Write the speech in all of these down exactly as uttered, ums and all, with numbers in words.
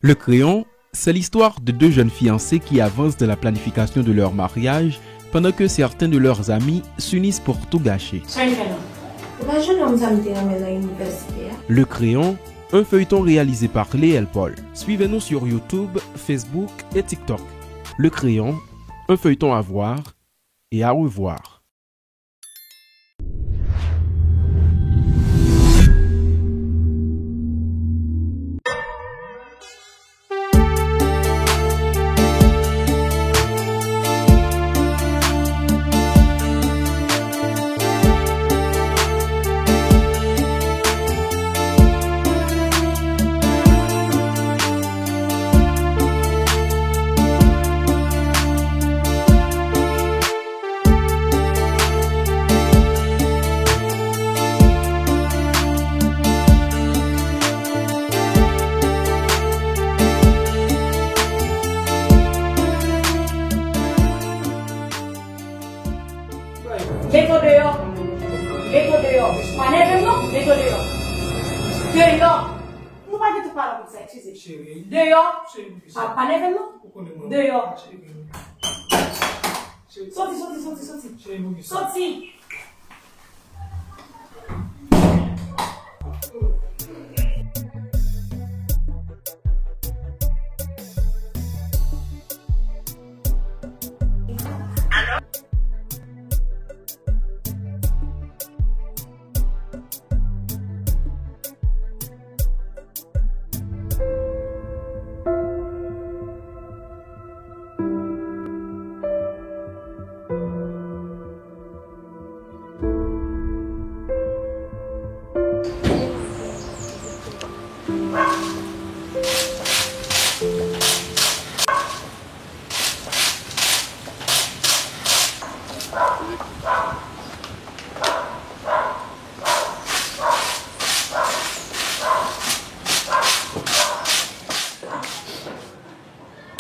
Le Crayon, c'est l'histoire de deux jeunes fiancés qui avancent dans la planification de leur mariage pendant que certains de leurs amis s'unissent pour tout gâcher. Sa l fè la? Ou pa jwenn nonm sa m te renmen nan inivèsite a? Le Crayon, un feuilleton réalisé par Léel Paul. Suivez-nous sur YouTube, Facebook et TikTok. Le Crayon, un feuilleton à voir et à revoir. Met w deyò. Met w deyò. Pa nève m non, met w deyò. Deyò. Nou pa gen tout pale konsa, eskize. Cheri. Deyò. Cheri, m fè sa. Pa, pa nève m non. Ou konnen mwen. Deyò. Cheri. Cheri. Soti, soti, soti, soti. Cheri, m fè sa. Soti.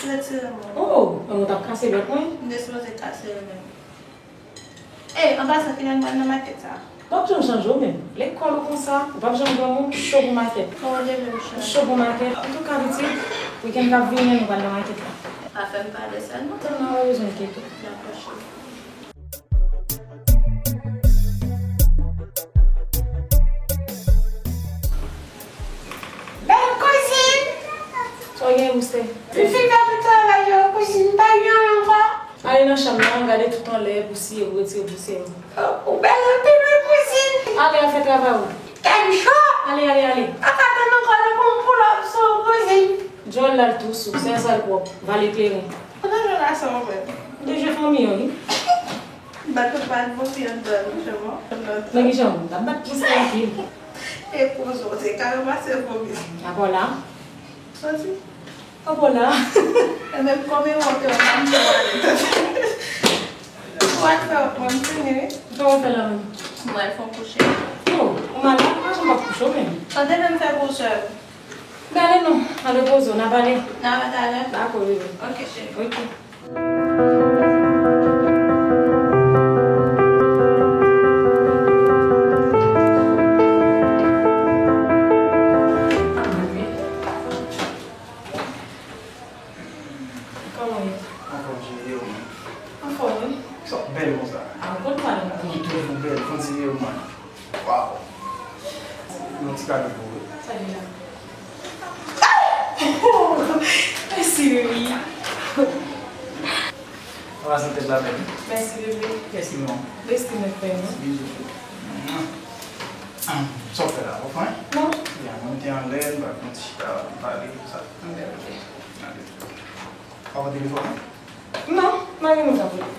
Retire men w. Oh, men mwen t ap kase dwèt mwen. M te sipoze kase l menm. Ey, an pasan, kilè n pral nan makèt sa? W ap janm chanje w menm. Lekòl ou konsa, ou p ap janm granmoun, ou cho pou makèt. Bon, ou leve m chanje. Ou cho pou makèt. Antouka, pitit, wikenn k ap vini an, nou pral nan makèt la. Pa fè m pale sèlman. Sèlman, ou pa bezwen enkyete w. Dakò, cheri. Bèl kouzin! Sa w gen, Wouste? M fin fè tout travay yo, kouzin, m pa gen anyen ankò. Ale nan chanm nan, gade tout anlè, pousyè, ou retire pousyè yo. Ou bèl anpil wi, kouzin. Ale, al fè travay ou. Kèk jou! Ale, ale, ale. Pa ka tann ankò non pou m pull up sou ou, kouzin. Djòl la l tou sou, sèl sa l pwòp, vale kleren. Pandan jwe la sa w wè. M te jwe fanmi an wi. Bat ou bat vomi anndan non, chèman. Nan ki jan? M t ap bat plis ke anpil. E pozo, se ka ranmase vomi. Akò la. Soti. Akò la. E menm kòm e wonte, w ap ba m fè w ale. Ou al fè w, mwen m fini wi. Sa w fè la menm? Mwen al fè w kouche. Oh, ou malad, ou pa janm ap kouche w menm. Tande menm fè pou sè. Men ale non, al repoze w, n a pale. N a pale talè. Dakò, bebe. Ok, cheri. Ok. Kòman w ye? Anfòm, cheri, e ou menm? Anfòm, wi. Sa w bèl konsa? A, ou konn pale. Ou toujou bèl, kontinye ou menm. Waw! Yon ti kado pou ou. Sa deja? Mèsi, bebe. Ann pase tèt la bèl. Mèsi, bebe. Kèsi non? Leslie, mèt pè mwen. Bizou. Sa w fè la, ou fè? Non. Ya, mwen te anlè, m pral fè yon ti chita, m pale, sa. Ok, ok. Ale. Pa pran telefòn, non? Non, m a gen moun k ap rele.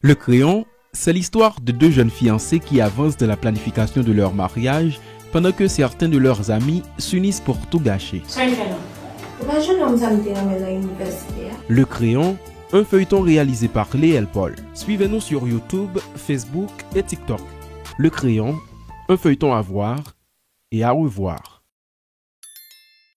Le Crayon, c'est l'histoire de deux jeunes fiancés qui avancent dans la planification de leur mariage pendant que certains de leurs amis s'unissent pour tout gâcher. Sa l fè la? Ou pa jwenn nonm sa m te renmen nan inivèsite a? Le Crayon, un feuilleton réalisé par Léel Paul. Suivez-nous sur YouTube, Facebook et TikTok. Le Crayon, un feuilleton à voir et à revoir.